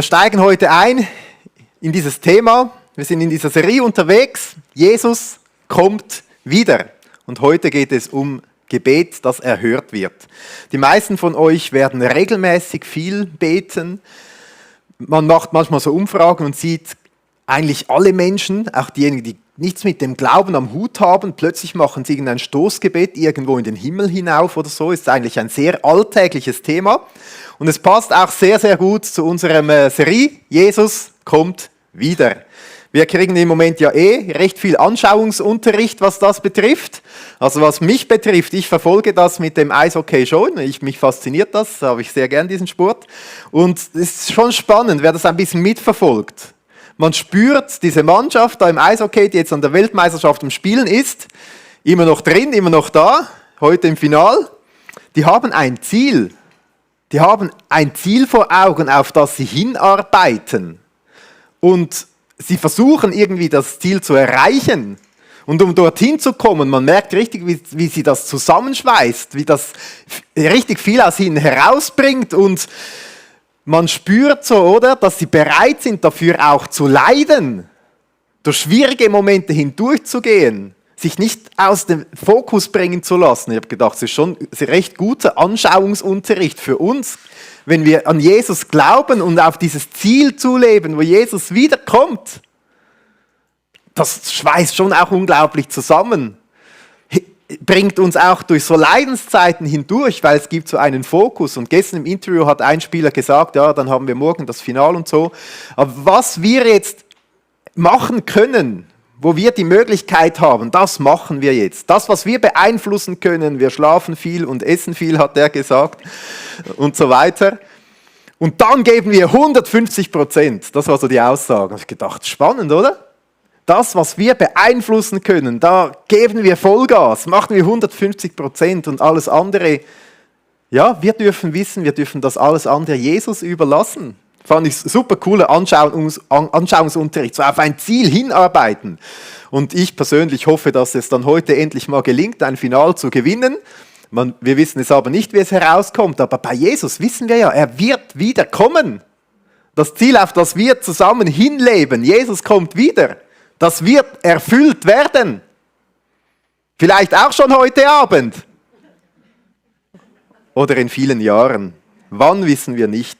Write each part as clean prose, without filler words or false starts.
Wir steigen heute ein in dieses Thema. Wir sind in dieser Serie unterwegs. Jesus kommt wieder. Und heute geht es um Gebet, das erhört wird. Die meisten von euch werden regelmäßig viel beten. Man macht manchmal so Umfragen und sieht eigentlich alle Menschen, auch diejenigen, die nichts mit dem Glauben am Hut haben, plötzlich machen sie irgendein Stoßgebet irgendwo in den Himmel hinauf oder so. Ist eigentlich ein sehr alltägliches Thema. Und es passt auch sehr, sehr gut zu unserem Serie. Jesus kommt wieder. Wir kriegen im Moment ja recht viel Anschauungsunterricht, was das betrifft. Also was mich betrifft, ich verfolge das mit dem Eishockey schon. Mich fasziniert das, habe ich sehr gern diesen Sport. Und es ist schon spannend, wer das ein bisschen mitverfolgt. Man spürt diese Mannschaft da im Eishockey, die jetzt an der Weltmeisterschaft am Spielen ist, immer noch drin, immer noch da, heute im Final. Die haben ein Ziel. Die haben ein Ziel vor Augen, auf das sie hinarbeiten. Und sie versuchen irgendwie das Ziel zu erreichen. Und um dorthin zu kommen, man merkt richtig, wie sie das zusammenschweißt, wie das richtig viel aus ihnen herausbringt. Und man spürt so, oder, dass sie bereit sind, dafür auch zu leiden, durch schwierige Momente hindurchzugehen, sich nicht aus dem Fokus bringen zu lassen. Ich habe gedacht, das ist schon ein recht guter Anschauungsunterricht für uns, wenn wir an Jesus glauben und auf dieses Ziel zuleben, wo Jesus wiederkommt. Das schweißt schon auch unglaublich zusammen. Bringt uns auch durch so Leidenszeiten hindurch, weil es gibt so einen Fokus. Und gestern im Interview hat ein Spieler gesagt, ja, dann haben wir morgen das Finale und so. Aber was wir jetzt machen können, wo wir die Möglichkeit haben, das machen wir jetzt. Das, was wir beeinflussen können, wir schlafen viel und essen viel, hat er gesagt, und so weiter. Und dann geben wir 150%. Das war so die Aussage. Da habe ich gedacht, spannend, oder? Das, was wir beeinflussen können, da geben wir Vollgas, machen wir 150% und alles andere, ja, wir dürfen wissen, wir dürfen das alles andere Jesus überlassen. Fand ich super cooler Anschauungsunterricht, so auf ein Ziel hinarbeiten. Und ich persönlich hoffe, dass es dann heute endlich mal gelingt, ein Final zu gewinnen. Wir wissen es aber nicht, wie es herauskommt, aber bei Jesus wissen wir ja, er wird wieder kommen. Das Ziel, auf das wir zusammen hinleben, Jesus kommt wieder, das wird erfüllt werden. Vielleicht auch schon heute Abend. Oder in vielen Jahren. Wann, wissen wir nicht.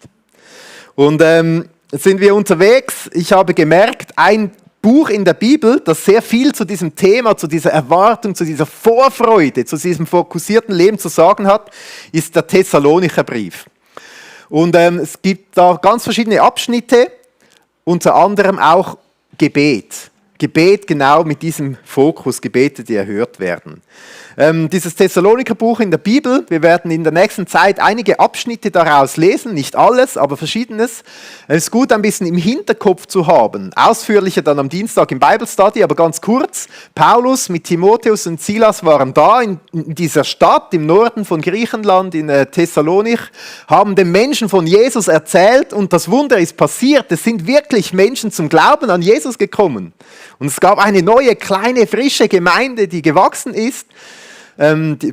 Und sind wir unterwegs. Ich habe gemerkt, ein Buch in der Bibel, das sehr viel zu diesem Thema, zu dieser Erwartung, zu dieser Vorfreude, zu diesem fokussierten Leben zu sagen hat, ist der Thessalonicher Brief. Und es gibt da ganz verschiedene Abschnitte, unter anderem auch Gebet. Gebet genau mit diesem Fokus, Gebete, die erhört werden. Dieses Thessaloniker Buch in der Bibel, wir werden in der nächsten Zeit einige Abschnitte daraus lesen, nicht alles, aber Verschiedenes. Es ist gut, ein bisschen im Hinterkopf zu haben. Ausführlicher dann am Dienstag im Bible Study, aber ganz kurz. Paulus mit Timotheus und Silas waren da in dieser Stadt im Norden von Griechenland, in Thessalonich, haben den Menschen von Jesus erzählt und das Wunder ist passiert. Es sind wirklich Menschen zum Glauben an Jesus gekommen. Und es gab eine neue, kleine, frische Gemeinde, die gewachsen ist.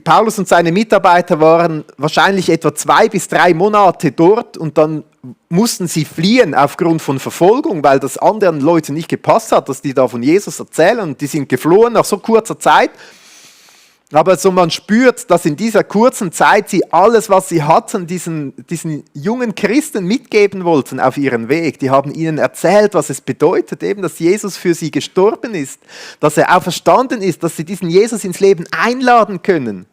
Paulus und seine Mitarbeiter waren wahrscheinlich etwa 2 bis 3 Monate dort und dann mussten sie fliehen aufgrund von Verfolgung, weil das anderen Leuten nicht gepasst hat, dass die da von Jesus erzählen und die sind geflohen nach so kurzer Zeit. Aber so man spürt, dass in dieser kurzen Zeit sie alles, was sie hatten, diesen jungen Christen mitgeben wollten auf ihren Weg. Die haben ihnen erzählt, was es bedeutet, eben, dass Jesus für sie gestorben ist, dass er auferstanden ist, dass sie diesen Jesus ins Leben einladen können,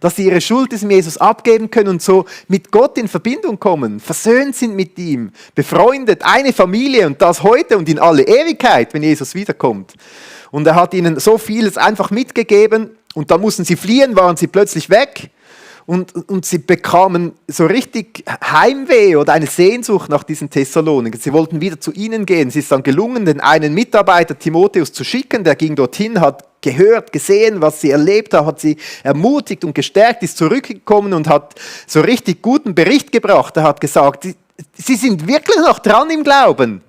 dass sie ihre Schuld diesem Jesus abgeben können und so mit Gott in Verbindung kommen, versöhnt sind mit ihm, befreundet, eine Familie und das heute und in alle Ewigkeit, wenn Jesus wiederkommt. Und er hat ihnen so vieles einfach mitgegeben und dann mussten sie fliehen, waren sie plötzlich weg und sie bekamen so richtig Heimweh oder eine Sehnsucht nach diesen Thessaloniken. Sie wollten wieder zu ihnen gehen. Es ist dann gelungen, den einen Mitarbeiter Timotheus zu schicken, der ging dorthin, hat gehört, gesehen, was sie erlebt hat sie ermutigt und gestärkt, ist zurückgekommen und hat so richtig guten Bericht gebracht. Er hat gesagt, sie sind wirklich noch dran im Glauben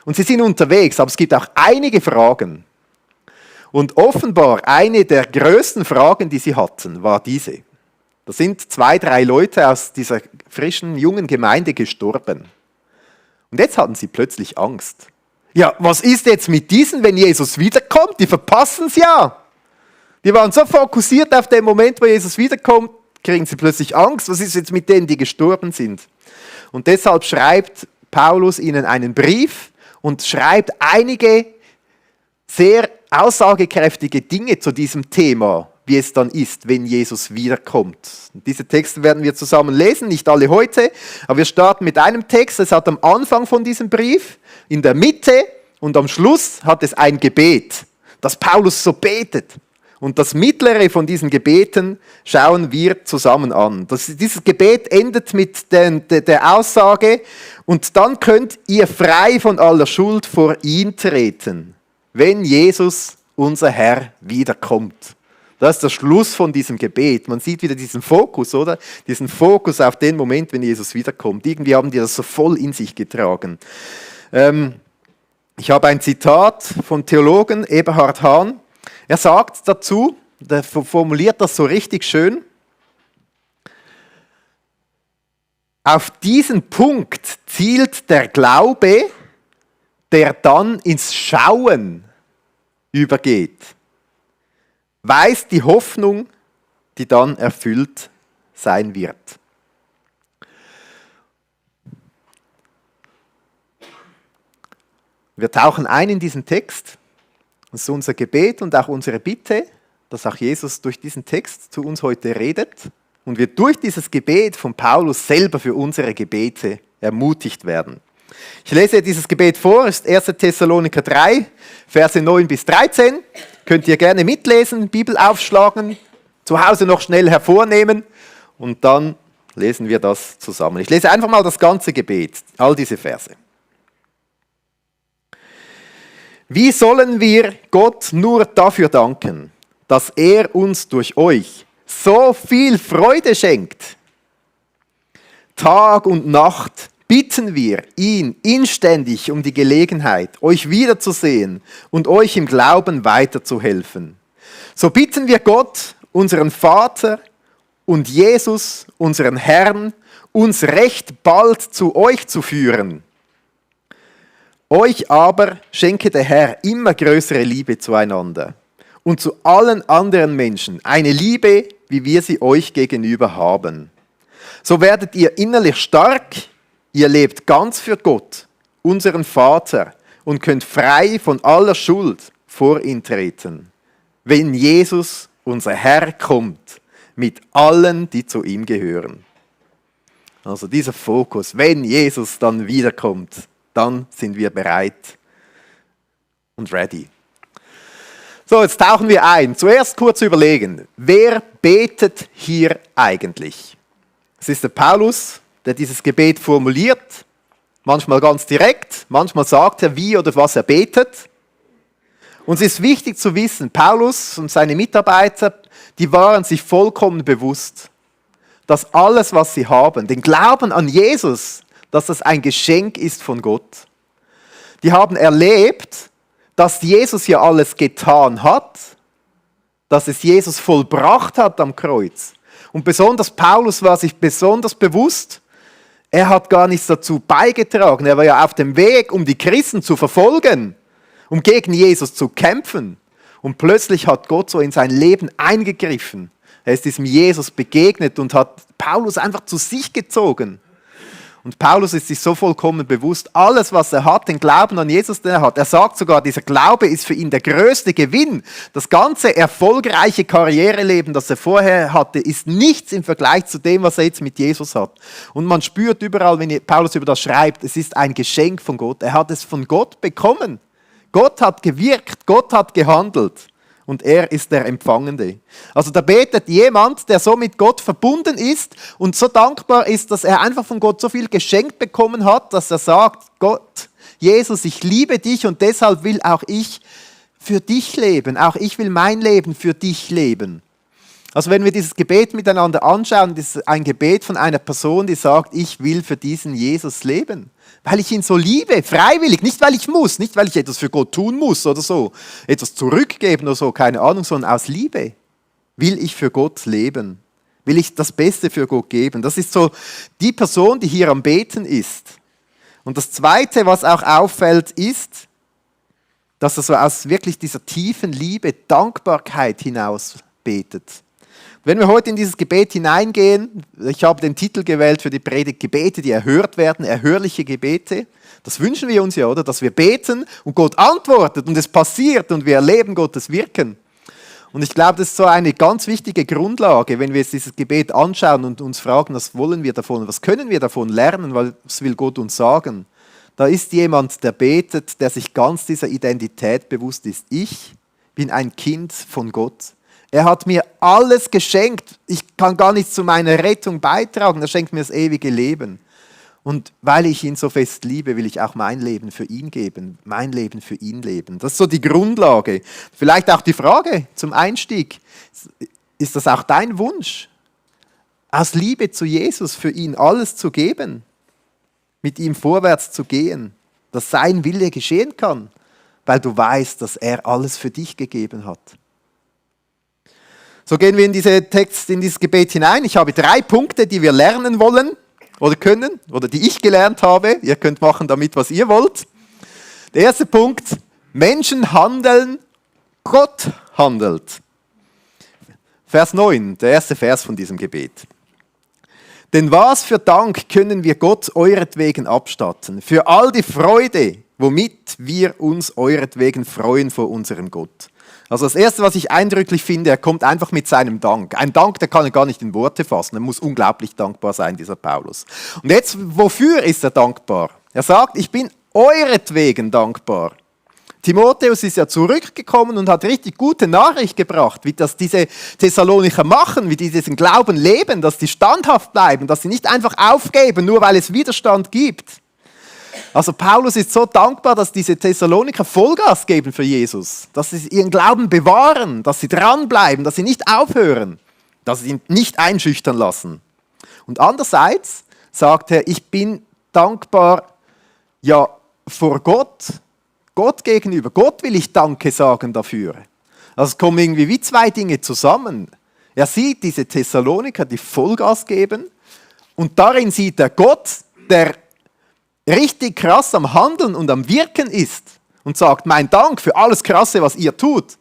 und sie sind unterwegs, aber es gibt auch einige Fragen. Und offenbar eine der größten Fragen, die sie hatten, war diese. Da sind 2, 3 Leute aus dieser frischen, jungen Gemeinde gestorben. Und jetzt hatten sie plötzlich Angst. Ja, was ist jetzt mit diesen, wenn Jesus wiederkommt? Die verpassen es ja. Die waren so fokussiert auf den Moment, wo Jesus wiederkommt, kriegen sie plötzlich Angst. Was ist jetzt mit denen, die gestorben sind? Und deshalb schreibt Paulus ihnen einen Brief und schreibt einige sehr aussagekräftige Dinge zu diesem Thema, wie es dann ist, wenn Jesus wiederkommt. Und diese Texte werden wir zusammen lesen, nicht alle heute, aber wir starten mit einem Text. Es hat am Anfang von diesem Brief, in der Mitte und am Schluss hat es ein Gebet, das Paulus so betet. Und das mittlere von diesen Gebeten schauen wir zusammen an. Dieses Gebet endet mit der Aussage, und dann könnt ihr frei von aller Schuld vor ihn treten, wenn Jesus, unser Herr, wiederkommt. Das ist der Schluss von diesem Gebet. Man sieht wieder diesen Fokus, oder? Diesen Fokus auf den Moment, wenn Jesus wiederkommt. Irgendwie haben die das so voll in sich getragen. Ich habe ein Zitat vom Theologen Eberhard Hahn. Er sagt dazu, der formuliert das so richtig schön: Auf diesen Punkt zielt der Glaube, der dann ins Schauen übergeht, weist die Hoffnung, die dann erfüllt sein wird. Wir tauchen ein in diesen Text. Das ist unser Gebet und auch unsere Bitte, dass auch Jesus durch diesen Text zu uns heute redet und wir durch dieses Gebet von Paulus selber für unsere Gebete ermutigt werden. Ich lese dieses Gebet vor, es ist 1. Thessaloniker 3, Verse 9 bis 13. Könnt ihr gerne mitlesen, Bibel aufschlagen, zu Hause noch schnell hervornehmen und dann lesen wir das zusammen. Ich lese einfach mal das ganze Gebet, all diese Verse. Wie sollen wir Gott nur dafür danken, dass er uns durch euch so viel Freude schenkt? Tag und Nacht bitten wir ihn inständig um die Gelegenheit, euch wiederzusehen und euch im Glauben weiterzuhelfen. So bitten wir Gott, unseren Vater, und Jesus, unseren Herrn, uns recht bald zu euch zu führen. Euch aber schenke der Herr immer größere Liebe zueinander und zu allen anderen Menschen, eine Liebe, wie wir sie euch gegenüber haben. So werdet ihr innerlich stark, ihr lebt ganz für Gott, unseren Vater, und könnt frei von aller Schuld vor ihn treten, wenn Jesus, unser Herr, kommt, mit allen, die zu ihm gehören. Also dieser Fokus, wenn Jesus dann wiederkommt, dann sind wir bereit und ready. So, jetzt tauchen wir ein. Zuerst kurz überlegen, wer betet hier eigentlich? Es ist der Paulus, der dieses Gebet formuliert, manchmal ganz direkt, manchmal sagt er, wie oder was er betet. Und es ist wichtig zu wissen, Paulus und seine Mitarbeiter, die waren sich vollkommen bewusst, dass alles, was sie haben, den Glauben an Jesus, dass das ein Geschenk ist von Gott. Die haben erlebt, dass Jesus ja alles getan hat, dass es Jesus vollbracht hat am Kreuz. Und besonders Paulus war sich besonders bewusst, er hat gar nichts dazu beigetragen. Er war ja auf dem Weg, um die Christen zu verfolgen, um gegen Jesus zu kämpfen. Und plötzlich hat Gott so in sein Leben eingegriffen. Er ist diesem Jesus begegnet und hat Paulus einfach zu sich gezogen. Und Paulus ist sich so vollkommen bewusst, alles, was er hat, den Glauben an Jesus, den er hat. Er sagt sogar, dieser Glaube ist für ihn der größte Gewinn. Das ganze erfolgreiche Karriereleben, das er vorher hatte, ist nichts im Vergleich zu dem, was er jetzt mit Jesus hat. Und man spürt überall, wenn Paulus über das schreibt, es ist ein Geschenk von Gott. Er hat es von Gott bekommen. Gott hat gewirkt, Gott hat gehandelt. Und er ist der Empfangende. Also da betet jemand, der so mit Gott verbunden ist und so dankbar ist, dass er einfach von Gott so viel geschenkt bekommen hat, dass er sagt, Gott, Jesus, ich liebe dich und deshalb will auch ich für dich leben. Auch ich will mein Leben für dich leben. Also wenn wir dieses Gebet miteinander anschauen, das ist ein Gebet von einer Person, die sagt, ich will für diesen Jesus leben. Weil ich ihn so liebe, freiwillig, nicht weil ich muss, nicht weil ich etwas für Gott tun muss oder so, etwas zurückgeben oder so, keine Ahnung, sondern aus Liebe will ich für Gott leben, will ich das Beste für Gott geben. Das ist so die Person, die hier am Beten ist. Und das Zweite, was auch auffällt, ist, dass er so aus wirklich dieser tiefen Liebe, Dankbarkeit hinaus betet. Wenn wir heute in dieses Gebet hineingehen, ich habe den Titel gewählt für die Predigt, Gebete, die erhört werden, erhörliche Gebete. Das wünschen wir uns ja, oder? Dass wir beten und Gott antwortet und es passiert und wir erleben Gottes Wirken. Und ich glaube, das ist so eine ganz wichtige Grundlage, wenn wir jetzt dieses Gebet anschauen und uns fragen, was wollen wir davon, was können wir davon lernen, was will Gott uns sagen. Da ist jemand, der betet, der sich ganz dieser Identität bewusst ist. Ich bin ein Kind von Gott. Er hat mir alles geschenkt. Ich kann gar nichts zu meiner Rettung beitragen. Er schenkt mir das ewige Leben. Und weil ich ihn so fest liebe, will ich auch mein Leben für ihn geben, mein Leben für ihn leben. Das ist so die Grundlage. Vielleicht auch die Frage zum Einstieg. Ist das auch dein Wunsch, aus Liebe zu Jesus für ihn alles zu geben, mit ihm vorwärts zu gehen, dass sein Wille geschehen kann, weil du weißt, dass er alles für dich gegeben hat? So gehen wir in dieses Gebet hinein. Ich habe 3 Punkte, die wir lernen wollen oder können, oder die ich gelernt habe. Ihr könnt machen damit, was ihr wollt. Der erste Punkt: Menschen handeln, Gott handelt. Vers 9, der erste Vers von diesem Gebet. Denn was für Dank können wir Gott euretwegen abstatten, für all die Freude, womit wir uns euretwegen freuen vor unserem Gott. Also das Erste, was ich eindrücklich finde, er kommt einfach mit seinem Dank. Ein Dank, der kann er gar nicht in Worte fassen. Er muss unglaublich dankbar sein, dieser Paulus. Und jetzt, wofür ist er dankbar? Er sagt, ich bin euretwegen dankbar. Timotheus ist ja zurückgekommen und hat richtig gute Nachricht gebracht, wie das diese Thessalonicher machen, wie die diesen Glauben leben, dass die standhaft bleiben, dass sie nicht einfach aufgeben, nur weil es Widerstand gibt. Also Paulus ist so dankbar, dass diese Thessaloniker Vollgas geben für Jesus, dass sie ihren Glauben bewahren, dass sie dranbleiben, dass sie nicht aufhören, dass sie ihn nicht einschüchtern lassen. Und andererseits sagt er, ich bin dankbar ja vor Gott gegenüber. Gott will ich Danke sagen dafür. Also es kommen irgendwie wie 2 Dinge zusammen. Er sieht diese Thessaloniker, die Vollgas geben, und darin sieht er Gott, der richtig krass am Handeln und am Wirken ist und sagt, mein Dank für alles Krasse, was ihr tut,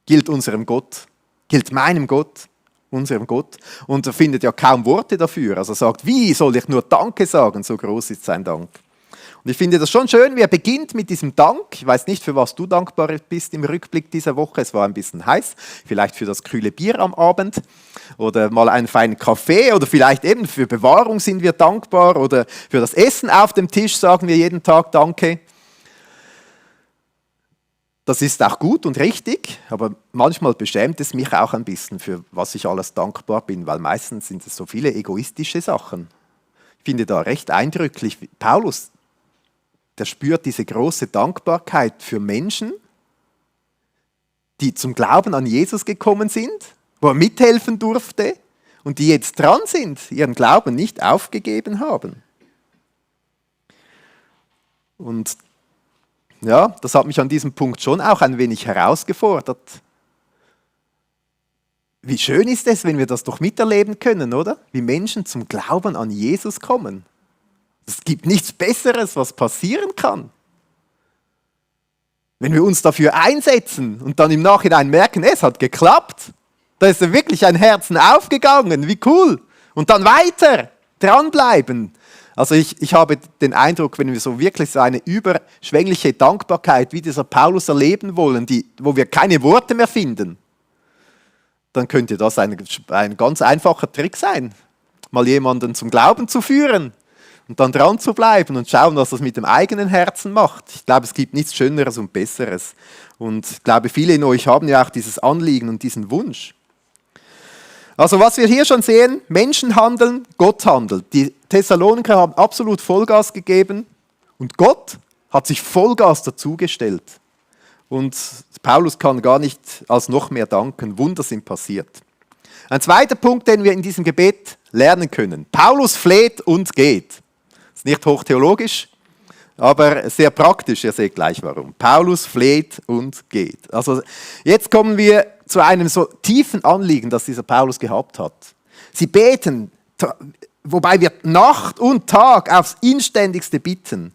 gilt unserem Gott, gilt meinem Gott, unserem Gott. Und er findet ja kaum Worte dafür. Also er sagt, wie soll ich nur Danke sagen? So groß ist sein Dank. Und ich finde das schon schön, wie er beginnt mit diesem Dank. Ich weiß nicht, für was du dankbar bist im Rückblick dieser Woche. Es war ein bisschen heiß, vielleicht für das kühle Bier am Abend oder mal einen feinen Kaffee oder vielleicht eben für Bewahrung sind wir dankbar oder für das Essen auf dem Tisch sagen wir jeden Tag Danke. Das ist auch gut und richtig, aber manchmal beschämt es mich auch ein bisschen, für was ich alles dankbar bin, weil meistens sind es so viele egoistische Sachen. Ich finde da recht eindrücklich, Paulus, der spürt diese große Dankbarkeit für Menschen, die zum Glauben an Jesus gekommen sind, wo er mithelfen durfte und die jetzt dran sind, ihren Glauben nicht aufgegeben haben. Und ja, das hat mich an diesem Punkt schon auch ein wenig herausgefordert. Wie schön ist es, wenn wir das doch miterleben können, oder? Wie Menschen zum Glauben an Jesus kommen. Es gibt nichts Besseres, was passieren kann. Wenn wir uns dafür einsetzen und dann im Nachhinein merken, es hat geklappt, da ist ja wirklich ein Herzen aufgegangen, wie cool. Und dann weiter, dranbleiben. Also ich habe den Eindruck, wenn wir so wirklich so eine überschwängliche Dankbarkeit wie dieser Paulus erleben wollen, wo wir keine Worte mehr finden, dann könnte das ein ganz einfacher Trick sein, mal jemanden zum Glauben zu führen. Und dann dran zu bleiben und schauen, was das mit dem eigenen Herzen macht. Ich glaube, es gibt nichts Schöneres und Besseres. Und ich glaube, viele in euch haben ja auch dieses Anliegen und diesen Wunsch. Also was wir hier schon sehen, Menschen handeln, Gott handelt. Die Thessaloniker haben absolut Vollgas gegeben und Gott hat sich Vollgas dazugestellt. Und Paulus kann gar nicht als noch mehr danken. Wunder sind passiert. Ein zweiter Punkt, den wir in diesem Gebet lernen können. Paulus fleht und geht. Ist nicht hochtheologisch, aber sehr praktisch. Ihr seht gleich warum. Paulus fleht und geht. Also jetzt kommen wir zu einem so tiefen Anliegen, das dieser Paulus gehabt hat. Sie beten, wobei wir Nacht und Tag aufs Inständigste bitten.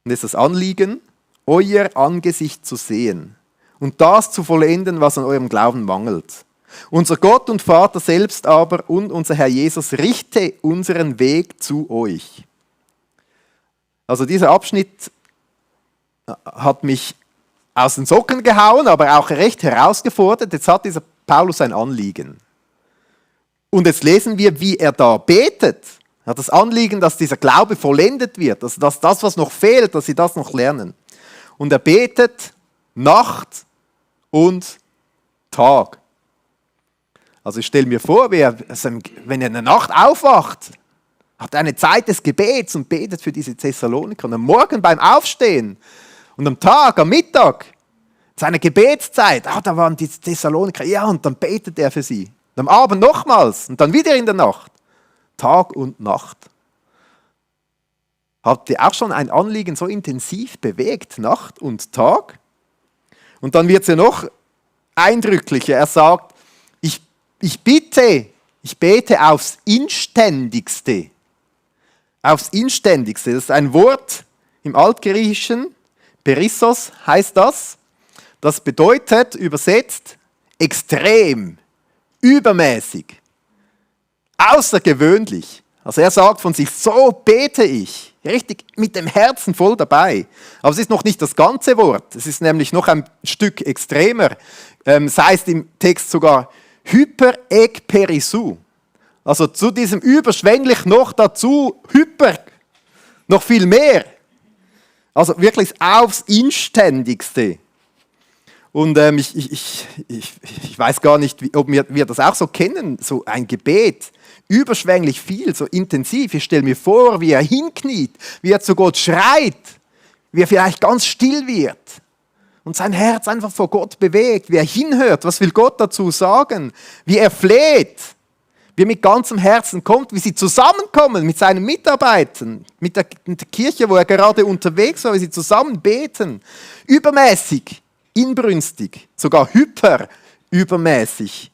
Und es ist das Anliegen, euer Angesicht zu sehen und das zu vollenden, was an eurem Glauben mangelt. Unser Gott und Vater selbst aber und unser Herr Jesus richte unseren Weg zu euch. Also dieser Abschnitt hat mich aus den Socken gehauen, aber auch recht herausgefordert. Jetzt hat dieser Paulus ein Anliegen. Und jetzt lesen wir, wie er da betet. Er hat das Anliegen, dass dieser Glaube vollendet wird, dass das, was noch fehlt, dass sie das noch lernen. Und er betet Nacht und Tag. Also ich stelle mir vor, wenn er in der Nacht aufwacht, hat er eine Zeit des Gebets und betet für diese Thessaloniker. Und am Morgen beim Aufstehen und am Tag, am Mittag, seine Gebetszeit, da waren die Thessaloniker, ja, und dann betet er für sie. Und am Abend nochmals und dann wieder in der Nacht. Tag und Nacht. Habt ihr auch schon ein Anliegen so intensiv bewegt, Nacht und Tag? Und dann wird es ja noch eindrücklicher. Er sagt, ich bete aufs Inständigste. Aufs Inständigste. Das ist ein Wort im Altgriechischen, perissos heißt das. Das bedeutet, übersetzt, extrem, übermäßig, außergewöhnlich. Also er sagt von sich, so bete ich, richtig mit dem Herzen voll dabei. Aber es ist noch nicht das ganze Wort, es ist nämlich noch ein Stück extremer. Es heißt im Text sogar hyperekperisou. Also zu diesem überschwänglich noch dazu hyper, noch viel mehr. Also wirklich aufs Inständigste. Und ich weiß gar nicht, ob wir das auch so kennen, so ein Gebet, überschwänglich viel, so intensiv. Ich stelle mir vor, wie er hinkniet, wie er zu Gott schreit, wie er vielleicht ganz still wird und sein Herz einfach vor Gott bewegt, wie er hinhört, was will Gott dazu sagen, wie er fleht, wie er mit ganzem Herzen kommt, wie sie zusammenkommen mit seinen Mitarbeitern, mit der Kirche, wo er gerade unterwegs war, wie sie zusammen beten, übermäßig, inbrünstig, sogar übermäßig.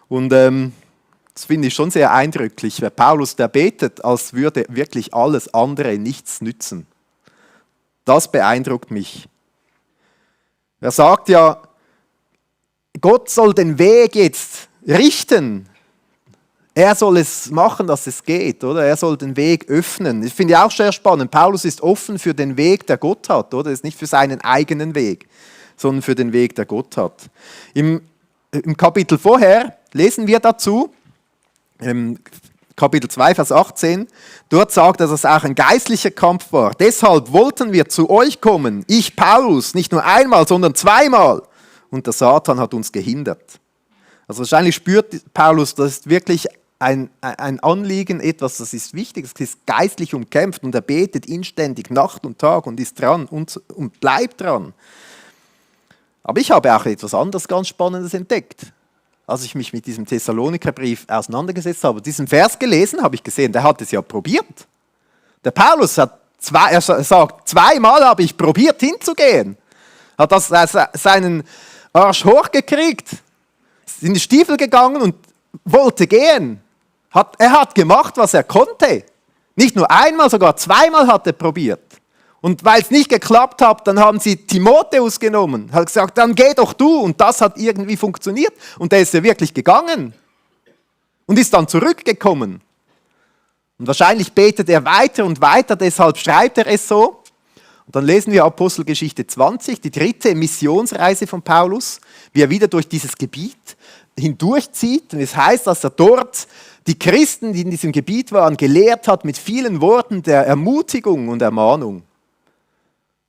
Und das finde ich schon sehr eindrücklich, weil Paulus, der betet, als würde wirklich alles andere nichts nützen. Das beeindruckt mich. Er sagt ja, Gott soll den Weg jetzt richten. Er soll es machen, dass es geht, oder? Er soll den Weg öffnen. Ich finde auch sehr spannend. Paulus ist offen für den Weg, der Gott hat, oder? Er ist nicht für seinen eigenen Weg, sondern für den Weg, der Gott hat. Im Kapitel vorher lesen wir dazu, Kapitel 2, Vers 18, dort sagt er, dass es auch ein geistlicher Kampf war. Deshalb wollten wir zu euch kommen, ich Paulus, nicht nur einmal, sondern zweimal. Und der Satan hat uns gehindert. Also wahrscheinlich spürt Paulus, das ist wirklich ein Anliegen, etwas, das ist wichtig, es ist geistlich umkämpft und er betet inständig Nacht und Tag und ist dran und bleibt dran. Aber ich habe auch etwas anderes ganz Spannendes entdeckt. Als ich mich mit diesem Thessalonikerbrief auseinandergesetzt habe, diesen Vers gelesen, habe ich gesehen, der hat es ja probiert. Der Paulus sagt, zweimal habe ich probiert hinzugehen. Hat seinen Arsch hochgekriegt, ist in die Stiefel gegangen und wollte gehen. Er hat gemacht, was er konnte. Nicht nur einmal, sogar zweimal hat er probiert. Und weil es nicht geklappt hat, dann haben sie Timotheus genommen. Hat gesagt, dann geh doch du. Und das hat irgendwie funktioniert. Und der ist ja wirklich gegangen. Und ist dann zurückgekommen. Und wahrscheinlich betet er weiter und weiter, deshalb schreibt er es so. Und dann lesen wir Apostelgeschichte 20, die dritte Missionsreise von Paulus, wie er wieder durch dieses Gebiet hindurchzieht. Und es heißt, dass er dort die Christen, die in diesem Gebiet waren, gelehrt hat mit vielen Worten der Ermutigung und Ermahnung.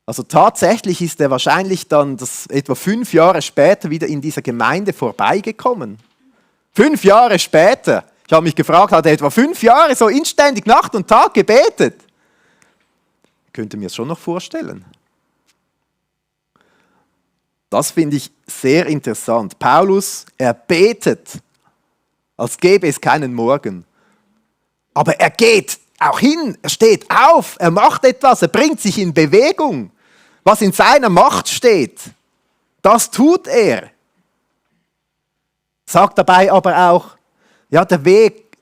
Also tatsächlich ist er wahrscheinlich dann etwa 5 Jahre später wieder in dieser Gemeinde vorbeigekommen. 5 Jahre später. Ich habe mich gefragt, hat er etwa 5 Jahre so inständig Nacht und Tag gebetet? Ich könnte mir das schon noch vorstellen. Das finde ich sehr interessant. Paulus, er betet, als gäbe es keinen Morgen. Aber er geht auch hin, er steht auf, er macht etwas, er bringt sich in Bewegung. Was in seiner Macht steht, das tut er. Sagt dabei aber auch, ja, der Weg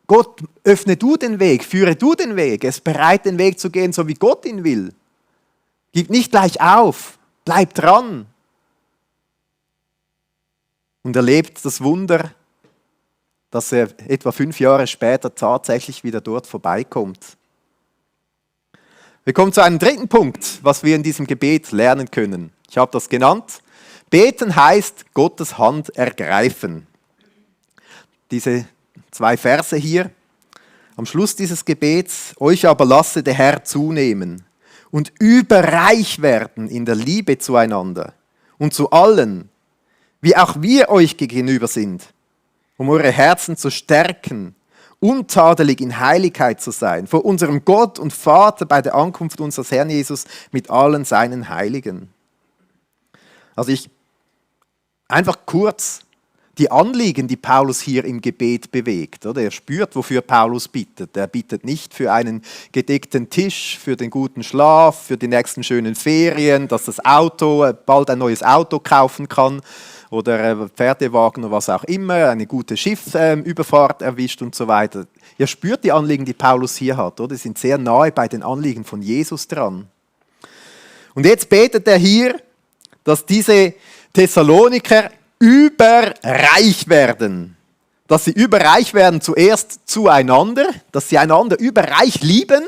Gott, öffne du den Weg, führe du den Weg. Er ist bereit, den Weg zu gehen, so wie Gott ihn will. Gib nicht gleich auf, bleib dran. Und erlebt das Wunder, dass er etwa 5 Jahre später tatsächlich wieder dort vorbeikommt. Wir kommen zu einem dritten Punkt, was wir in diesem Gebet lernen können. Ich habe das genannt. Beten heißt Gottes Hand ergreifen. Diese 2 Verse hier. Am Schluss dieses Gebets: Euch aber lasse der Herr zunehmen und überreich werden in der Liebe zueinander und zu allen, wie auch wir euch gegenüber sind, um eure Herzen zu stärken, untadelig in Heiligkeit zu sein, vor unserem Gott und Vater bei der Ankunft unseres Herrn Jesus mit allen seinen Heiligen. Also einfach kurz die Anliegen, die Paulus hier im Gebet bewegt. Oder? Er spürt, wofür Paulus bittet. Er bittet nicht für einen gedeckten Tisch, für den guten Schlaf, für die nächsten schönen Ferien, dass das Auto bald ein neues Auto kaufen kann oder Pferdewagen oder was auch immer, eine gute Schiffsüberfahrt erwischt und so weiter. Er spürt die Anliegen, die Paulus hier hat. Oder? Die sind sehr nahe bei den Anliegen von Jesus dran. Und jetzt betet er hier, dass diese Thessaloniker überreich werden. Dass sie überreich werden zuerst zueinander, dass sie einander überreich lieben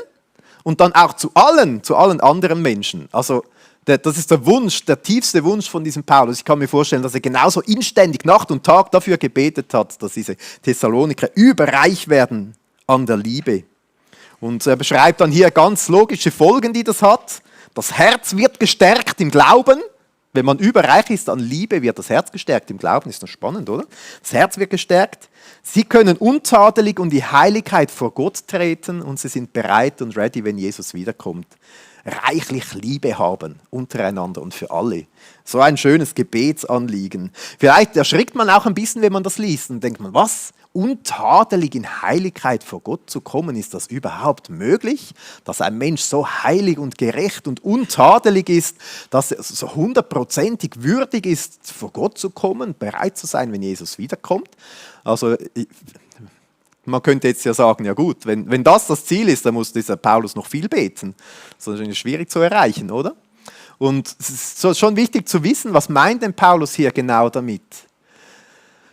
und dann auch zu allen anderen Menschen. Also das ist der Wunsch, der tiefste Wunsch von diesem Paulus. Ich kann mir vorstellen, dass er genauso inständig Nacht und Tag dafür gebetet hat, dass diese Thessaloniker überreich werden an der Liebe. Und er beschreibt dann hier ganz logische Folgen, die das hat. Das Herz wird gestärkt im Glauben. Wenn man überreich ist an Liebe, wird das Herz gestärkt im Glauben. Ist das spannend, oder? Das Herz wird gestärkt. Sie können untadelig und die Heiligkeit vor Gott treten und sie sind bereit und ready, wenn Jesus wiederkommt. Reichlich Liebe haben untereinander und für alle. So ein schönes Gebetsanliegen. Vielleicht erschrickt man auch ein bisschen, wenn man das liest und denkt man, was? Untadelig in Heiligkeit vor Gott zu kommen, ist das überhaupt möglich? Dass ein Mensch so heilig und gerecht und untadelig ist, dass er so 100%ig würdig ist, vor Gott zu kommen, bereit zu sein, wenn Jesus wiederkommt? Also man könnte jetzt ja sagen, ja gut, wenn das Ziel ist, dann muss dieser Paulus noch viel beten. Das ist schwierig zu erreichen, oder? Und es ist schon wichtig zu wissen, was meint denn Paulus hier genau damit?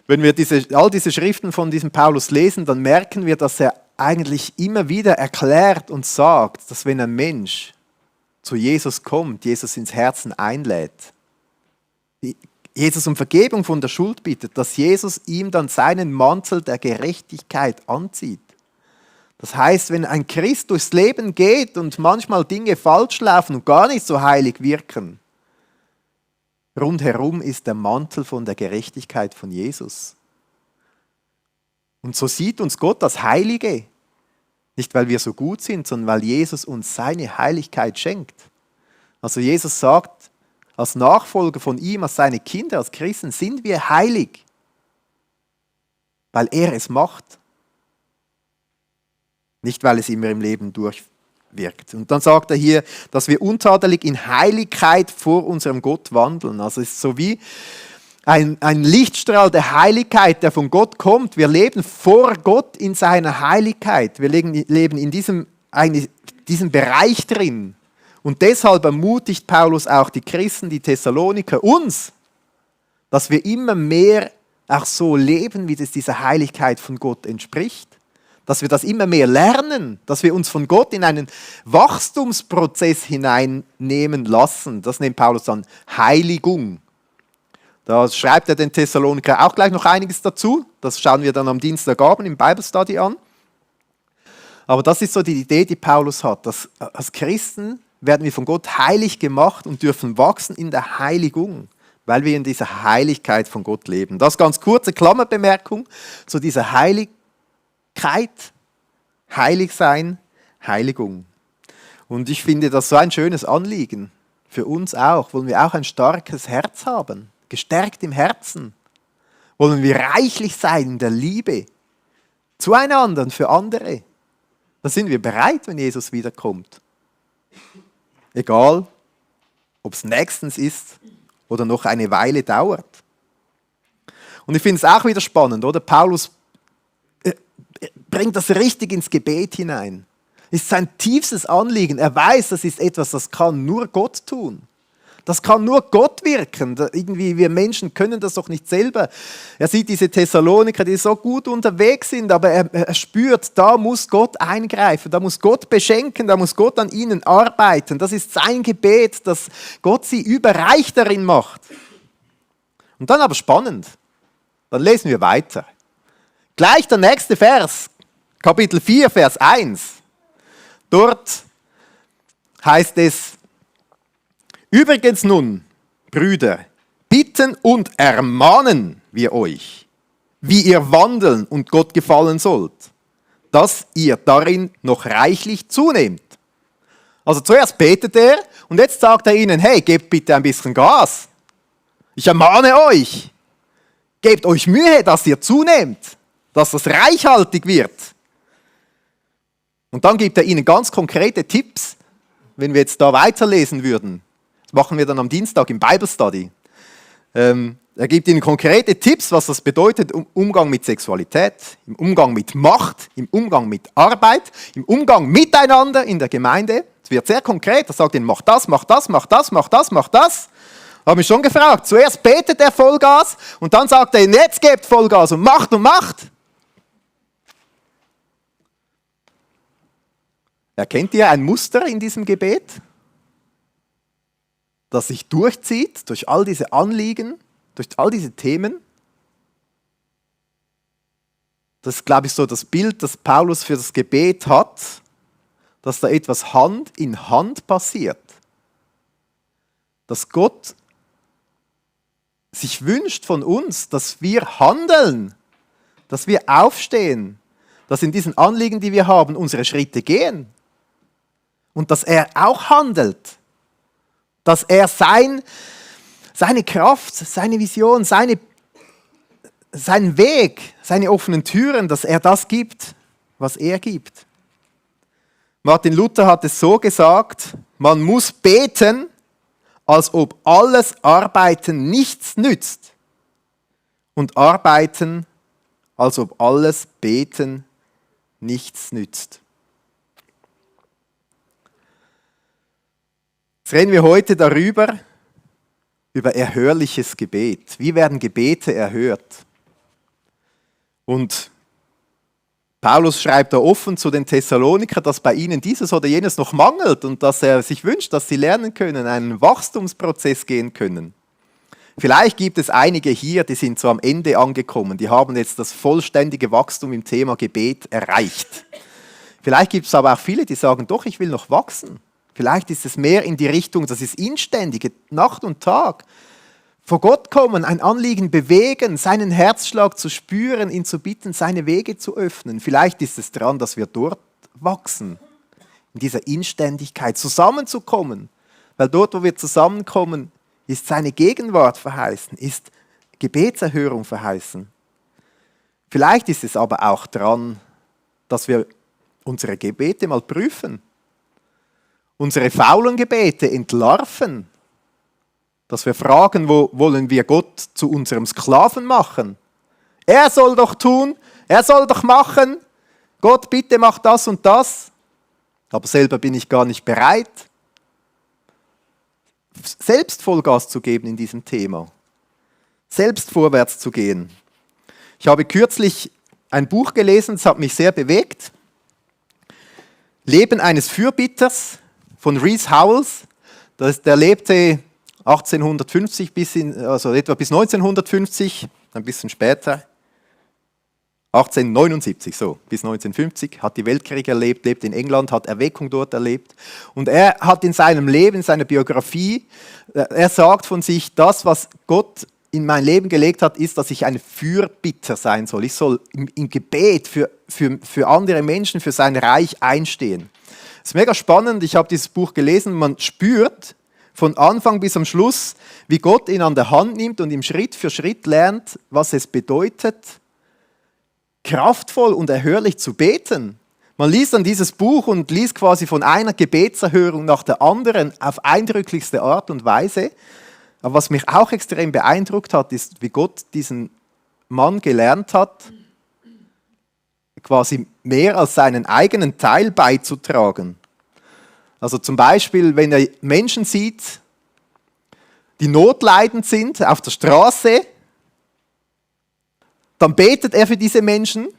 Wenn wir all diese Schriften von diesem Paulus lesen, dann merken wir, dass er eigentlich immer wieder erklärt und sagt, dass wenn ein Mensch zu Jesus kommt, Jesus ins Herzen einlädt, Jesus um Vergebung von der Schuld bittet, dass Jesus ihm dann seinen Mantel der Gerechtigkeit anzieht. Das heißt, wenn ein Christ durchs Leben geht und manchmal Dinge falsch laufen und gar nicht so heilig wirken, rundherum ist der Mantel von der Gerechtigkeit von Jesus. Und so sieht uns Gott als Heilige, nicht weil wir so gut sind, sondern weil Jesus uns seine Heiligkeit schenkt. Also Jesus sagt, als Nachfolger von ihm, als seine Kinder, als Christen sind wir heilig, weil er es macht. Nicht, weil es immer im Leben durchwirkt. Und dann sagt er hier, dass wir untadelig in Heiligkeit vor unserem Gott wandeln. Also es ist so wie ein Lichtstrahl der Heiligkeit, der von Gott kommt. Wir leben vor Gott in seiner Heiligkeit. Wir leben in diesem Bereich drin. Und deshalb ermutigt Paulus auch die Christen, die Thessaloniker, uns, dass wir immer mehr auch so leben, wie das dieser Heiligkeit von Gott entspricht. Dass wir das immer mehr lernen, dass wir uns von Gott in einen Wachstumsprozess hineinnehmen lassen. Das nennt Paulus dann Heiligung. Da schreibt er den Thessaloniker auch gleich noch einiges dazu. Das schauen wir dann am Dienstagabend im Bible Study an. Aber das ist so die Idee, die Paulus hat, dass als Christen werden wir von Gott heilig gemacht und dürfen wachsen in der Heiligung, weil wir in dieser Heiligkeit von Gott leben. Das ganz kurze Klammerbemerkung zu dieser Heiligkeit, heilig sein, Heiligung. Und ich finde das so ein schönes Anliegen für uns auch. Wollen wir auch ein starkes Herz haben, gestärkt im Herzen. Wollen wir reichlich sein in der Liebe zueinander und für andere. Da sind wir bereit, wenn Jesus wiederkommt. Egal, ob es nächstens ist oder noch eine Weile dauert. Und ich finde es auch wieder spannend, oder? Paulus bringt das richtig ins Gebet hinein. Ist sein tiefstes Anliegen. Er weiß, das ist etwas, das kann nur Gott tun. Das kann nur Gott wirken. Irgendwie wir Menschen können das doch nicht selber. Er sieht diese Thessaloniker, die so gut unterwegs sind, aber er spürt, da muss Gott eingreifen, da muss Gott beschenken, da muss Gott an ihnen arbeiten. Das ist sein Gebet, dass Gott sie überreich darin macht. Und dann aber spannend. Dann lesen wir weiter. Gleich der nächste Vers, Kapitel 4, Vers 1. Dort heißt es, übrigens nun, Brüder, bitten und ermahnen wir euch, wie ihr wandeln und Gott gefallen sollt, dass ihr darin noch reichlich zunehmt. Also zuerst betet er und jetzt sagt er ihnen, hey, gebt bitte ein bisschen Gas. Ich ermahne euch, gebt euch Mühe, dass ihr zunehmt, dass das reichhaltig wird. Und dann gibt er ihnen ganz konkrete Tipps, wenn wir jetzt da weiterlesen würden. Das machen wir dann am Dienstag im Bible Study. Er gibt ihnen konkrete Tipps, was das bedeutet im Umgang mit Sexualität, im Umgang mit Macht, im Umgang mit Arbeit, im Umgang miteinander in der Gemeinde. Es wird sehr konkret. Er sagt ihnen, mach das, mach das, mach das, mach das, mach das. Habe mich schon gefragt. Zuerst betet er Vollgas und dann sagt er ihnen, jetzt gebt Vollgas und macht und macht. Erkennt ihr ein Muster in diesem Gebet, das sich durchzieht durch all diese Anliegen, durch all diese Themen? Das ist, glaube ich, so das Bild, das Paulus für das Gebet hat, dass da etwas Hand in Hand passiert. Dass Gott sich wünscht von uns, dass wir handeln, dass wir aufstehen, dass in diesen Anliegen, die wir haben, unsere Schritte gehen. Und dass er auch handelt. Dass er seine Kraft, seine Vision, seinen Weg, seine offenen Türen, dass er das gibt, was er gibt. Martin Luther hat es so gesagt, man muss beten, als ob alles Arbeiten nichts nützt. Und arbeiten, als ob alles Beten nichts nützt. Jetzt reden wir heute darüber, über erhörliches Gebet. Wie werden Gebete erhört? Und Paulus schreibt da offen zu den Thessalonikern, dass bei ihnen dieses oder jenes noch mangelt und dass er sich wünscht, dass sie lernen können, einen Wachstumsprozess gehen können. Vielleicht gibt es einige hier, die sind so am Ende angekommen, die haben jetzt das vollständige Wachstum im Thema Gebet erreicht. Vielleicht gibt es aber auch viele, die sagen, doch, ich will noch wachsen. Vielleicht ist es mehr in die Richtung, das ist inständige, Nacht und Tag. Vor Gott kommen, ein Anliegen bewegen, seinen Herzschlag zu spüren, ihn zu bitten, seine Wege zu öffnen. Vielleicht ist es dran, dass wir dort wachsen, in dieser Inständigkeit zusammenzukommen. Weil dort, wo wir zusammenkommen, ist seine Gegenwart verheißen, ist Gebetserhörung verheißen. Vielleicht ist es aber auch dran, dass wir unsere Gebete mal prüfen. Unsere faulen Gebete entlarven, dass wir fragen, wo wollen wir Gott zu unserem Sklaven machen? Er soll doch tun, er soll doch machen, Gott bitte mach das und das, aber selber bin ich gar nicht bereit, selbst Vollgas zu geben in diesem Thema, selbst vorwärts zu gehen. Ich habe kürzlich ein Buch gelesen, das hat mich sehr bewegt, Leben eines Fürbitters, von Rees Howells, der lebte 1850 etwa bis 1950, ein bisschen später, 1879, bis 1950, hat die Weltkrieg erlebt, lebt in England, hat Erweckung dort erlebt. Und er hat in seinem Leben, in seiner Biografie, er sagt von sich, das, was Gott in mein Leben gelegt hat, ist, dass ich ein Fürbitter sein soll. Ich soll im Gebet für andere Menschen, für sein Reich einstehen. Es ist mega spannend, ich habe dieses Buch gelesen, man spürt von Anfang bis am Schluss, wie Gott ihn an der Hand nimmt und ihm Schritt für Schritt lernt, was es bedeutet, kraftvoll und erhörlich zu beten. Man liest dann dieses Buch und liest quasi von einer Gebetserhörung nach der anderen auf eindrücklichste Art und Weise. Aber was mich auch extrem beeindruckt hat, ist, wie Gott diesen Mann gelernt hat, quasi mehr als seinen eigenen Teil beizutragen. Also zum Beispiel, wenn er Menschen sieht, die notleidend sind auf der Straße, dann betet er für diese Menschen,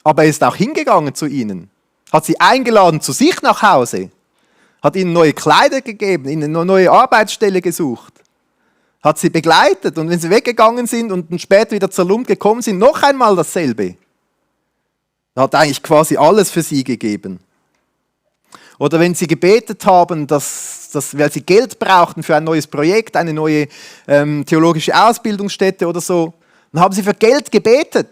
aber er ist auch hingegangen zu ihnen, hat sie eingeladen zu sich nach Hause, hat ihnen neue Kleider gegeben, ihnen eine neue Arbeitsstelle gesucht, hat sie begleitet und wenn sie weggegangen sind und dann später wieder zur Lump gekommen sind, noch einmal dasselbe. Er hat eigentlich quasi alles für sie gegeben. Oder wenn sie gebetet haben, weil sie Geld brauchten für ein neues Projekt, eine neue theologische Ausbildungsstätte oder so, dann haben sie für Geld gebetet.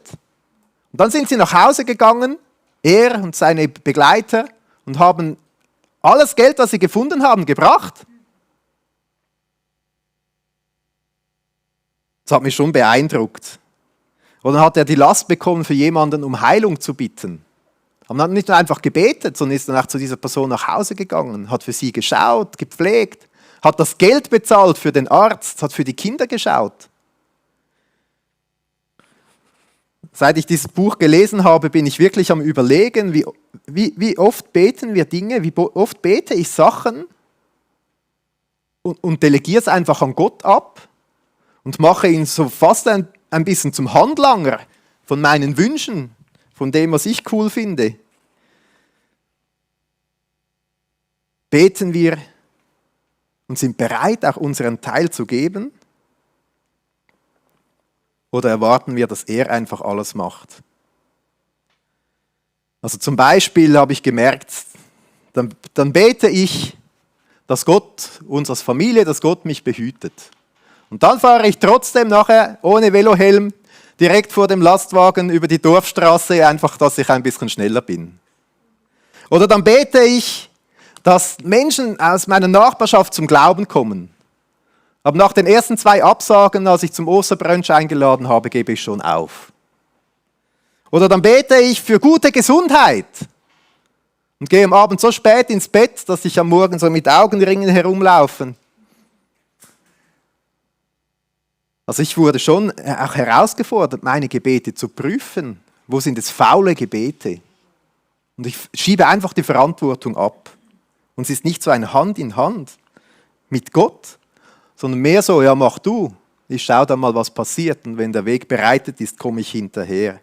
Und dann sind sie nach Hause gegangen, er und seine Begleiter, und haben alles Geld, das sie gefunden haben, gebracht. Das hat mich schon beeindruckt. Oder dann hat er die Last bekommen, für jemanden um Heilung zu bitten. Aber dann hat nicht nur einfach gebetet, sondern ist dann auch zu dieser Person nach Hause gegangen, hat für sie geschaut, gepflegt, hat das Geld bezahlt für den Arzt, hat für die Kinder geschaut. Seit ich dieses Buch gelesen habe, bin ich wirklich am Überlegen, wie oft beten wir Dinge, wie oft bete ich Sachen und delegiere es einfach an Gott ab und mache ihn so fast ein bisschen zum Handlanger von meinen Wünschen, von dem, was ich cool finde. Beten wir und sind bereit, auch unseren Teil zu geben? Oder erwarten wir, dass er einfach alles macht? Also zum Beispiel habe ich gemerkt, dann bete ich, dass Gott uns als Familie, dass Gott mich behütet. Und dann fahre ich trotzdem nachher ohne Velohelm direkt vor dem Lastwagen über die Dorfstraße, einfach, dass ich ein bisschen schneller bin. Oder dann bete ich, dass Menschen aus meiner Nachbarschaft zum Glauben kommen. Aber nach den ersten 2 Absagen, als ich zum Osterbrunch eingeladen habe, gebe ich schon auf. Oder dann bete ich für gute Gesundheit und gehe am Abend so spät ins Bett, dass ich am Morgen so mit Augenringen herumlaufe. Also ich wurde schon auch herausgefordert, meine Gebete zu prüfen. Wo sind es faule Gebete? Und ich schiebe einfach die Verantwortung ab. Und es ist nicht so ein Hand in Hand mit Gott, sondern mehr so, ja mach du, ich schaue dann mal, was passiert. Und wenn der Weg bereitet ist, komme ich hinterher.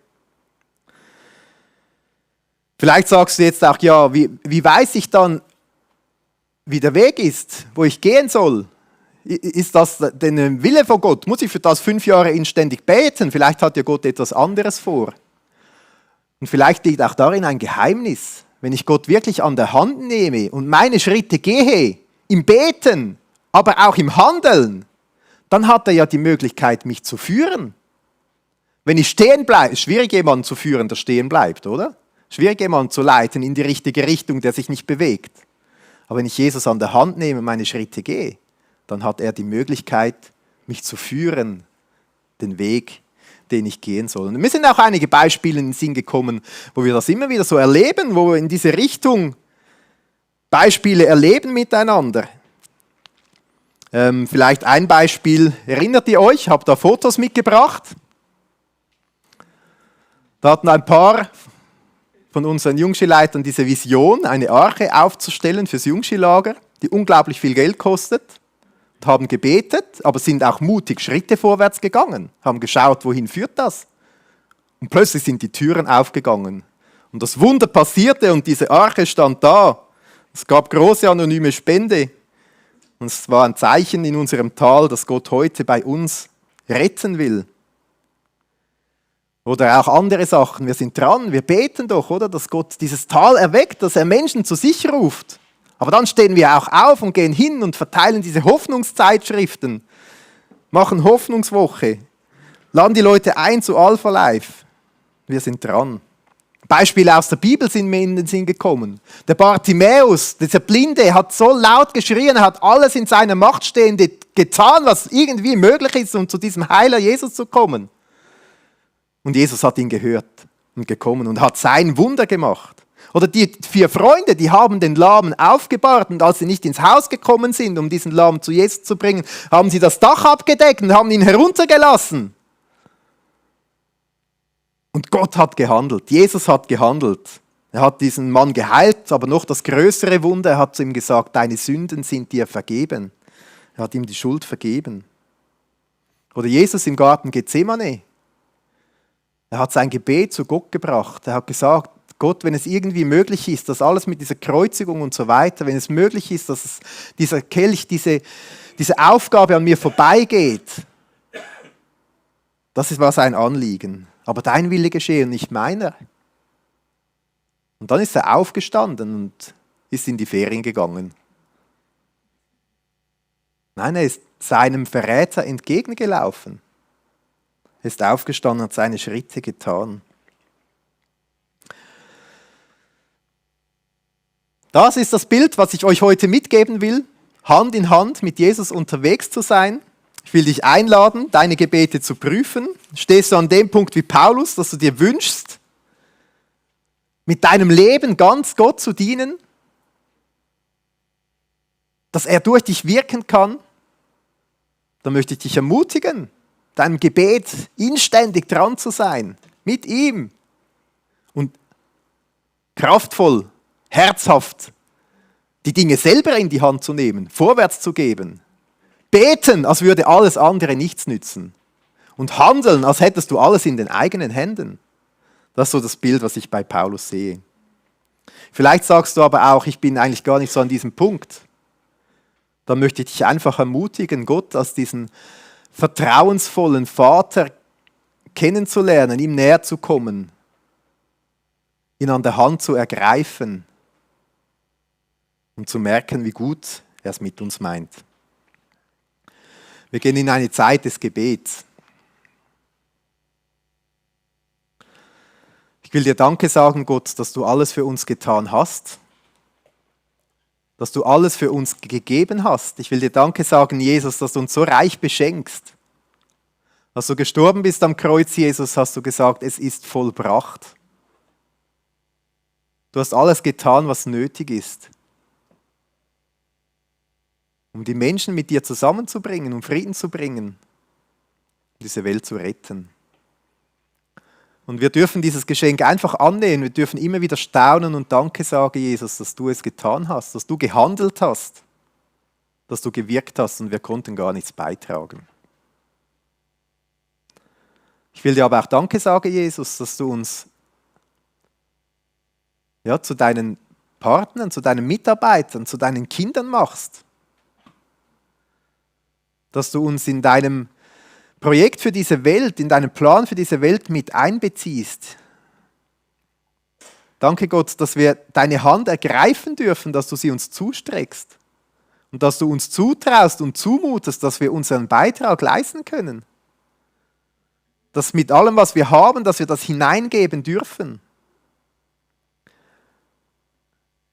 Vielleicht sagst du jetzt auch, ja, wie weiß ich dann, wie der Weg ist, wo ich gehen soll? Ist das der Wille von Gott? Muss ich für das 5 Jahre inständig beten? Vielleicht hat ja Gott etwas anderes vor. Und vielleicht liegt auch darin ein Geheimnis. Wenn ich Gott wirklich an der Hand nehme und meine Schritte gehe, im Beten, aber auch im Handeln, dann hat er ja die Möglichkeit, mich zu führen. Wenn ich stehen bleibe, ist schwierig, jemanden zu führen, der stehen bleibt, oder? Schwierig, jemanden zu leiten in die richtige Richtung, der sich nicht bewegt. Aber wenn ich Jesus an der Hand nehme und meine Schritte gehe, dann hat er die Möglichkeit, mich zu führen, den Weg, den ich gehen soll. Und mir sind auch einige Beispiele in den Sinn gekommen, wo wir das immer wieder so erleben, wo wir in diese Richtung Beispiele erleben miteinander. Vielleicht ein Beispiel, erinnert ihr euch, ich habe da Fotos mitgebracht. Da hatten ein paar von unseren Jungskileitern diese Vision, eine Arche aufzustellen fürs Jungskilager, die unglaublich viel Geld kostet. Haben gebetet, aber sind auch mutig Schritte vorwärts gegangen, haben geschaut, wohin führt das. Und plötzlich sind die Türen aufgegangen. Und das Wunder passierte und diese Arche stand da. Es gab große anonyme Spende. Und es war ein Zeichen in unserem Tal, dass Gott heute bei uns retten will. Oder auch andere Sachen. Wir sind dran, wir beten doch, oder, dass Gott dieses Tal erweckt, dass er Menschen zu sich ruft. Aber dann stehen wir auch auf und gehen hin und verteilen diese Hoffnungszeitschriften, machen Hoffnungswoche, laden die Leute ein zu Alpha Life. Wir sind dran. Beispiele aus der Bibel sind mir in den Sinn gekommen. Der Bartimäus, dieser Blinde, hat so laut geschrien, er hat alles in seiner Macht Stehende getan, was irgendwie möglich ist, um zu diesem Heiler Jesus zu kommen. Und Jesus hat ihn gehört und gekommen und hat sein Wunder gemacht. Oder die 4 Freunde, die haben den Lahmen aufgebahrt und als sie nicht ins Haus gekommen sind, um diesen Lahmen zu Jesus zu bringen, haben sie das Dach abgedeckt und haben ihn heruntergelassen. Und Gott hat gehandelt, Jesus hat gehandelt. Er hat diesen Mann geheilt, aber noch das größere Wunder, er hat zu ihm gesagt, deine Sünden sind dir vergeben. Er hat ihm die Schuld vergeben. Oder Jesus im Garten Gethsemane. Er hat sein Gebet zu Gott gebracht. Er hat gesagt, Gott, wenn es irgendwie möglich ist, dass alles mit dieser Kreuzigung und so weiter, wenn es möglich ist, dass dieser Kelch, diese Aufgabe an mir vorbeigeht, das war sein Anliegen. Aber dein Wille geschehe und nicht meiner. Und dann ist er aufgestanden und ist in die Ferien gegangen. Nein, er ist seinem Verräter entgegengelaufen. Er ist aufgestanden und hat seine Schritte getan. Das ist das Bild, was ich euch heute mitgeben will, Hand in Hand mit Jesus unterwegs zu sein. Ich will dich einladen, deine Gebete zu prüfen. Stehst du an dem Punkt wie Paulus, dass du dir wünschst, mit deinem Leben ganz Gott zu dienen, dass er durch dich wirken kann, dann möchte ich dich ermutigen, deinem Gebet inständig dran zu sein, mit ihm und kraftvoll, herzhaft die Dinge selber in die Hand zu nehmen, vorwärts zu geben, beten, als würde alles andere nichts nützen und handeln, als hättest du alles in den eigenen Händen. Das ist so das Bild, was ich bei Paulus sehe. Vielleicht sagst du aber auch, ich bin eigentlich gar nicht so an diesem Punkt. Dann möchte ich dich einfach ermutigen, Gott als diesen vertrauensvollen Vater kennenzulernen, ihm näher zu kommen, ihn an der Hand zu ergreifen und zu merken, wie gut er es mit uns meint. Wir gehen in eine Zeit des Gebets. Ich will dir Danke sagen, Gott, dass du alles für uns getan hast, dass du alles für uns gegeben hast. Ich will dir Danke sagen, Jesus, dass du uns so reich beschenkst. Als du gestorben bist am Kreuz, Jesus, hast du gesagt, es ist vollbracht. Du hast alles getan, was nötig ist, um die Menschen mit dir zusammenzubringen, um Frieden zu bringen, diese Welt zu retten. Und wir dürfen dieses Geschenk einfach annehmen. Wir dürfen immer wieder staunen und Danke sagen, Jesus, dass du es getan hast, dass du gehandelt hast, dass du gewirkt hast und wir konnten gar nichts beitragen. Ich will dir aber auch Danke sagen, Jesus, dass du uns zu deinen Partnern, zu deinen Mitarbeitern, zu deinen Kindern machst. Dass du uns in deinem Projekt für diese Welt, in deinen Plan für diese Welt mit einbeziehst. Danke Gott, dass wir deine Hand ergreifen dürfen, dass du sie uns zustreckst und dass du uns zutraust und zumutest, dass wir unseren Beitrag leisten können. Dass mit allem, was wir haben, dass wir das hineingeben dürfen.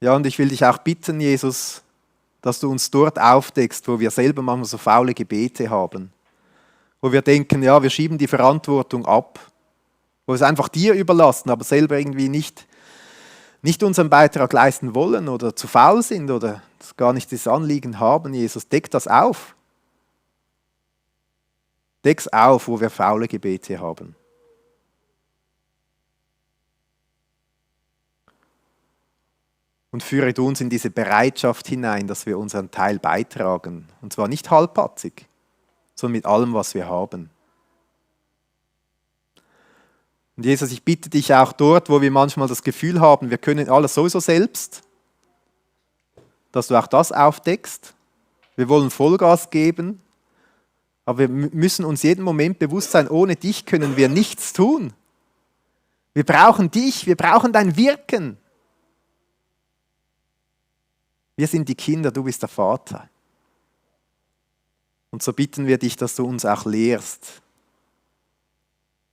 Ja, und ich will dich auch bitten, Jesus, dass du uns dort aufdeckst, wo wir selber manchmal so faule Gebete haben. Wo wir denken, ja, wir schieben die Verantwortung ab, wo wir es einfach dir überlassen, aber selber irgendwie nicht unseren Beitrag leisten wollen oder zu faul sind oder gar nicht das Anliegen haben. Jesus, deck das auf. Deck's auf, wo wir faule Gebete haben. Und führe du uns in diese Bereitschaft hinein, dass wir unseren Teil beitragen. Und zwar nicht halbpatzig, sondern mit allem, was wir haben. Und Jesus, ich bitte dich auch dort, wo wir manchmal das Gefühl haben, wir können alles sowieso selbst, dass du auch das aufdeckst. Wir wollen Vollgas geben, aber wir müssen uns jeden Moment bewusst sein, ohne dich können wir nichts tun. Wir brauchen dich, wir brauchen dein Wirken. Wir sind die Kinder, du bist der Vater. Und so bitten wir dich, dass du uns auch lehrst,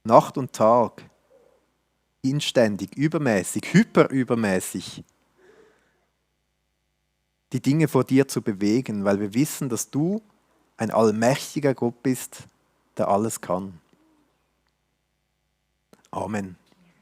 Nacht und Tag, inständig, übermäßig, hyperübermäßig, die Dinge vor dir zu bewegen, weil wir wissen, dass du ein allmächtiger Gott bist, der alles kann. Amen.